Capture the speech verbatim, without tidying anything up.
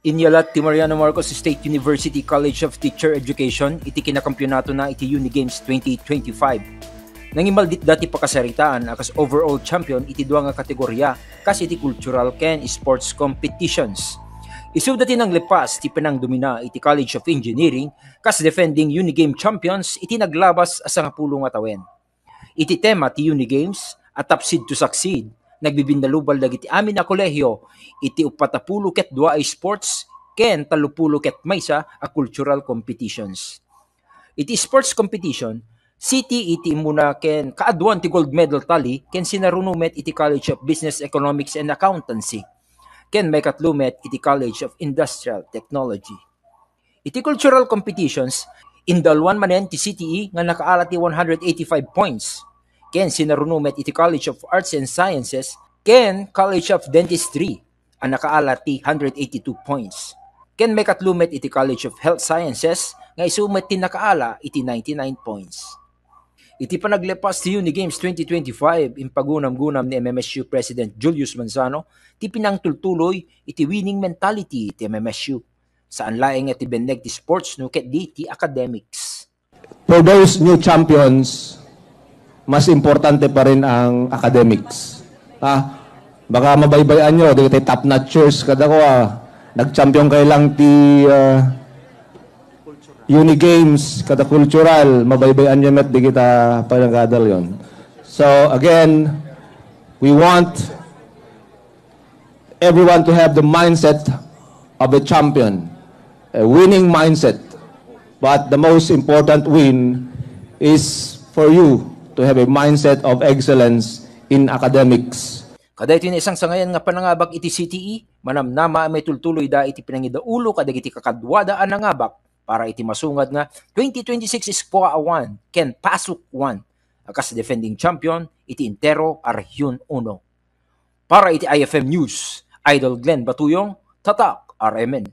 Inyalat ti Mariano Marcos State University College of Teacher Education iti kinakampionatona iti Unigames twenty twenty-five. Nangimalditda ti pakasaritaan a kas overall champion iti dua nga kategoria kas iti cultural ken sports competitions. Isuda ti nanglepas ti panangdomina iti College of Engineering kas defending Unigame champions iti naglabas a sangapulo nga tawen. Iti tema ti Unigames a Tapsid to Succeed, nagbibinnalubal dagiti amin a kolehio iti uppat a pulo ket dua a sports ken tallo pulo ket maysa a cultural competitions. Iti sports competition, City iti immuna ken kaaduan ti gold medal tally ken sinaruno met iti College of Business Economics and Accountancy ken maikatlo met iti College of Industrial Technology. Iti cultural competitions, indalwan manen ti C T E nga nakaala ti one hundred eighty-five points, ken sinaruno met iti College of Arts and Sciences ken College of Dentistry a nakaala ti hundred eighty-two points, ken maikatlo met iti College of Health Sciences nga isu met ti nakaala iti ninety-nine points. Iti panaglepas ti Unigames twenty twenty-five, impagunamgunam ni M M S U President Julius Manzano ti pinangtultuloy iti winning mentality ti M M S U. Saan laeng nga ti benneg ti sports no ket di ti academics. For those new champions, mas importante pa rin ang academics. Ah, baka mabaybay-an nyo, di tayo top notchers, kada ko, ah, nag-champion kayo lang ti, ah, Unigames, kada cultural, mabaybay-an nyo met, di kita panagadal yon. So, again, we want everyone to have the mindset of a champion, a winning mindset. But the most important win is for you to have a mindset of excellence in academics. Kadaytoy naisangsangayan nga panangabak iti C T E, manamnama a maitultuloy da iti pinangidaulo kadagiti kakaduada a nangabak para iti masungad nga twenty twenty-six Squaw One ken Pasuk One a kas defending champion iti entero a Region Uno. Para iti I F M News, Idol Glenn Batuyong, Tatak R M N.